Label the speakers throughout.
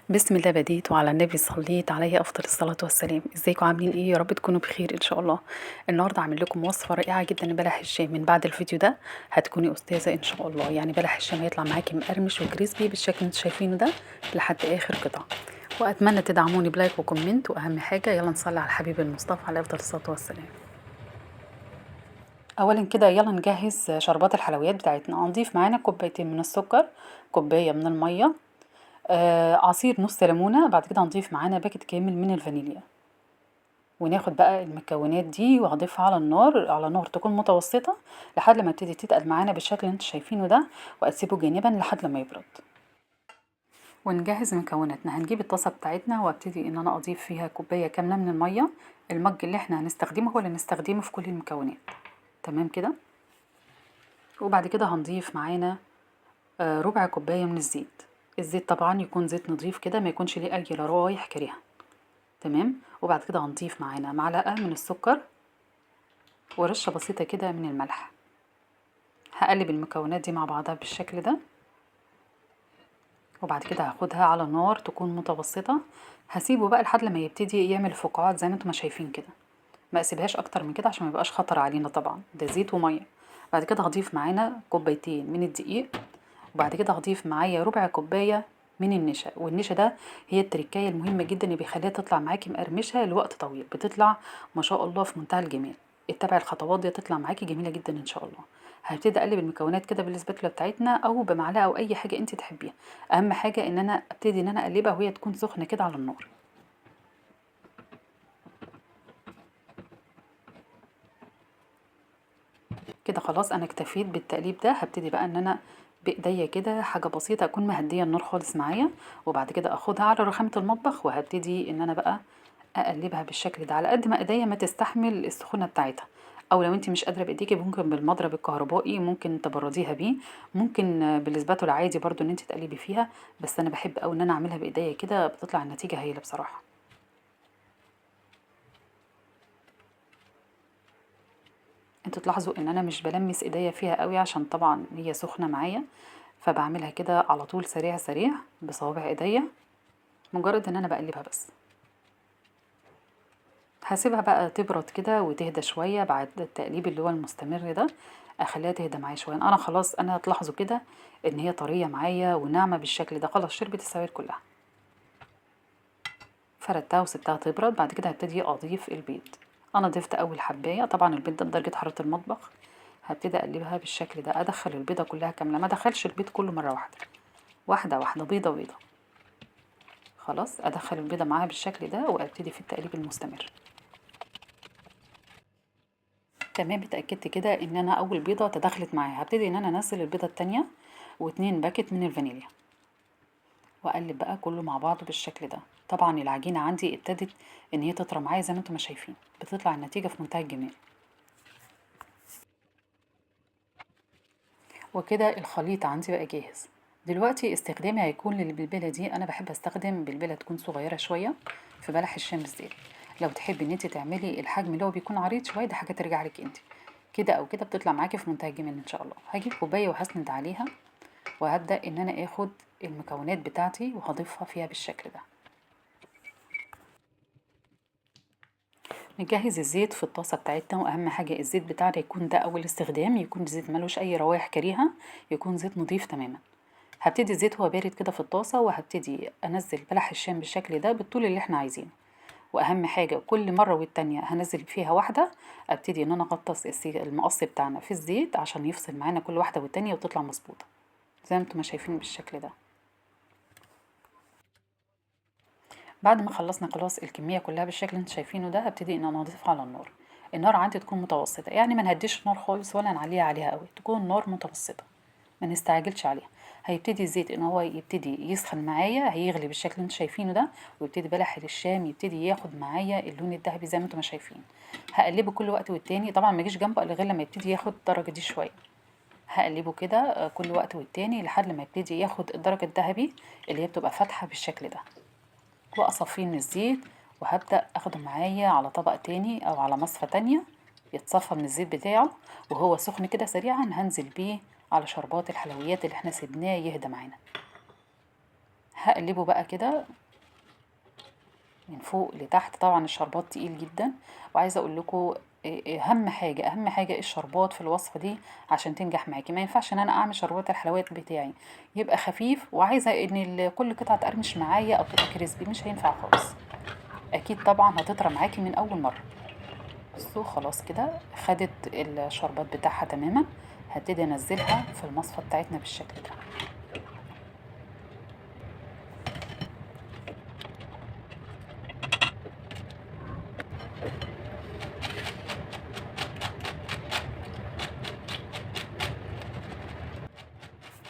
Speaker 1: بسم الله بديت وعلى النبي صليت، عليه افضل الصلاة والسلام. ازيكم عاملين ايه؟ يا رب تكونوا بخير ان شاء الله. النهارده عامل لكم وصفه رائعة جدا لبلح الشام. من بعد الفيديو ده هتكوني استاذه ان شاء الله. يعني بلح الشام هيطلع معاكي مقرمش و crispy بالشكل اللي انتم شايفينه ده لحد اخر قطعه. واتمنى تدعموني ب like و comment، واهم حاجة يلا نصلي على الحبيب المصطفى عليه افضل الصلاة والسلام. اولا كده يلا نجهز شربات الحلويات بتاعتنا. هنضيف معانا كوبايتين من السكر، كوباية من المية، عصير نص ليمونه. بعد كده هنضيف معانا باكت كامل من الفانيليا. وناخد بقى المكونات دي وهضيفها على النار، على نار تكون متوسطه لحد لما تبتدي تتقل معانا بالشكل اللي انتوا شايفينه ده، واسيبه جانبا لحد لما يبرد. ونجهز مكوناتنا. هنجيب الطاسه بتاعتنا وابتدي ان انا اضيف فيها كوباية كاملة من المية. المج اللي احنا هنستخدمه هو اللي هنستخدمه في كل المكونات، تمام كده. وبعد كده هنضيف معانا ربع كوباية من الزيت. الزيت طبعا يكون زيت نظيف كده، ما يكونش ليه اي روايح كريهة، تمام. وبعد كده هنضيف معانا معلقه من السكر ورشه بسيطة كده من الملح. هقلب المكونات دي مع بعضها بالشكل ده. وبعد كده هاخدها على نار تكون متوسطه. هسيبه بقى لحد لما يبتدي يعمل فقاعات زي ما انتم ما شايفين كده، ما اسيبهاش اكتر من كده عشان ما يبقاش خطر علينا، طبعا ده زيت ومية. بعد كده هضيف معانا كوبايتين من الدقيق، وبعد كده هضيف معايا ربع كوباية من النشا. والنشا ده هي التركايه المهمة جدا اللي بيخليها تطلع معاكي مقرمشه لوقت طويل، بتطلع ما شاء الله في منتهى الجمال. اتبعي الخطوات دي تطلع معاكي جميلة جدا ان شاء الله. هبتدي اقلب المكونات كده بالسباتولا بتاعتنا او بمعلقه او اي حاجة انت تحبيها. اهم حاجة ان انا ابتدي ان انا اقلبها وهي تكون سخنة كده على النار. كده خلاص انا اكتفيت بالتقليب ده. هبتدي بقى ان انا بايديا كده حاجة بسيطة، اكون مهديه النار خالص معايا. وبعد كده اخدها على رخامه المطبخ وهبتدي ان انا بقى اقلبها بالشكل ده على قد ما ايديا ما تستحمل السخونه بتاعتها. او لو انت مش قادرة بايديكي ممكن بالمضرب الكهربائي ممكن تبرديها بيه، ممكن بالاسباتولا عادي برضو ان انت تقلبي فيها، بس انا بحب قوي ان انا اعملها بايديا كده، بتطلع النتيجة هايلة بصراحة. انتوا تلاحظوا ان انا مش بلمس ايديا فيها قوي عشان طبعا هي سخنة معايا، فبعملها كده على طول سريع سريع بصوابع ايديا، مجرد ان انا بقلبها بس. هسيبها بقى تبرد كده وتهدى شوية بعد التقليب اللي هو المستمر ده، اخليها تهدى معايا شوية. انا خلاص انا هتلاحظوا كده ان هي طرية معايا وناعمه بالشكل ده، خلاص شربت السوائل كلها. فردتها وسبتها تبرد. بعد كده هبتدي اضيف البيض. انا ضفت اول حبايه، طبعا البيض ده بدرجة حرارة المطبخ. هبتدي اقلبها بالشكل ده، ادخل البيضة كلها كاملة، ما ادخلش البيض كله مرة واحدة، واحدة واحدة، بيضة بيضة. خلاص ادخل البيضة معاها بالشكل ده وابتدي في التقليب المستمر. تمام، اتاكدت كده ان انا اول بيضة تدخلت معايا. هبتدي ان انا انزل البيضة التانية و2 باكت من الفانيليا، واقلب بقى كله مع بعضه بالشكل ده. طبعا العجينة عندي ابتدت ان هي تطرى معايا زي ما انتم ما شايفين، بتطلع النتيجة في منتهى الجمال. وكده الخليط عندي بقى جاهز. دلوقتي استخدامي هيكون للبلبله دي، انا بحب استخدم بلبلة تكون صغيرة شوية في بلح الشام بالذات. لو تحبي ان انت تعملي الحجم اللي هو بيكون عريض شوية، ده حاجة ترجع لك انت، كده او كده بتطلع معاكي في منتهى الجمال ان شاء الله. هجيب كوباية وهسند عليها، وهبدا ان انا اخد المكونات بتاعتي وهضيفها فيها بالشكل ده. نجهز الزيت في الطاسه بتاعتنا، واهم حاجة الزيت بتاعنا يكون ده اول استخدام، يكون زيت ملوش اي روايح كريهة، يكون زيت نظيف تماما. هبتدي الزيت هو بارد كده في الطاسه، وهبتدي انزل بلح الشام بالشكل ده بالطول اللي احنا عايزينه. واهم حاجة كل مرة والتانية هنزل فيها واحدة، ابتدي ان انا اغطس المقص بتاعنا في الزيت عشان يفصل معانا كل واحدة والتانية وتطلع مظبوطة زي ما انتم شايفين بالشكل ده. بعد ما خلصنا خلاص الكمية كلها بالشكل اللي انتم شايفينه ده، هبتدي ان انا اضيفها على النار. النار عندي تكون متوسطه، يعني ما نهديش النار خالص ولا نعليها عليها قوي، تكون النار متوسطه، ما نستعجلش عليها. هيبتدي الزيت ان هو يبتدي يسخن معايا، هيغلي بالشكل اللي انتم شايفينه ده، ويبتدي بلح الشام يبتدي ياخد معايا اللون الذهبي زي ما انتم شايفين. هقلبه كل وقت والتاني، طبعا ما اجيش جنبه الا غير لما يبتدي ياخد الدرجة دي شوية. هقلبه كده كل وقت والتاني لحد لما يبتدي ياخد الدرجة الذهبي اللي هي بتبقى فاتحة بالشكل ده، واصفيه من الزيت. وهبدا اخده معايا على طبق تاني او على مصفى تانية يتصفى من الزيت بتاعه وهو سخن كده. سريعا هنزل بيه على شربات الحلويات اللي احنا سيبناه يهدى معانا. هقلبه بقى كده من فوق لتحت. طبعا الشربات تقيل جدا، وعايزه اقول لكم اهم حاجة، اهم حاجة الشربات في الوصفة دي عشان تنجح معاكي. ما ينفعش ان انا اعمل شربات الحلويات بتاعي يبقى خفيف وعايزه ان كل قطعه تقرمش معايا او تبقى كريسبي، مش هينفع خالص. اكيد طبعا هتطرى معاكي من اول مرة. بصوا خلاص كده خدت الشربات بتاعها تماما. هبتدي انزلها في المصفى بتاعتنا بالشكل ده.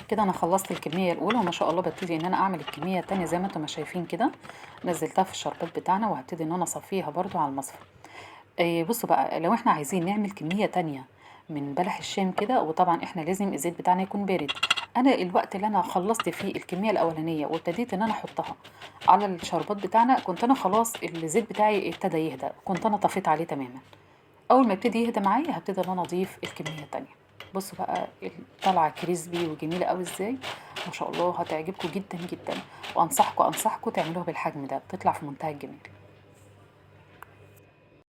Speaker 1: كده انا خلصت الكمية الاولى، وما شاء الله ببتدي ان انا اعمل الكمية التانية زي ما انتم ما شايفين كده. نزلتها في الشربات بتاعنا، وهبتدي ان انا اصفيها برضو على المصفى. بصوا بقى، لو احنا عايزين نعمل كمية تانية من بلح الشام كده، وطبعا احنا لازم الزيت بتاعنا يكون بارد. انا الوقت اللي انا خلصت فيه الكمية الاولانية وابتديت ان انا احطها على الشربات بتاعنا، كنت انا خلاص الزيت بتاعي ابتدى يهدى، كنت انا طفيت عليه تماما. اول ما يبتدي يهدى معايا هبتدي ان انا اضيف الكمية التانية. بصوا بقى طالعه كريسبي وجميلة قوي ازاي، ما شاء الله هتعجبكم جدا جدا، وانصحكم تعملوها بالحجم ده، بتطلع في منتهى الجمال.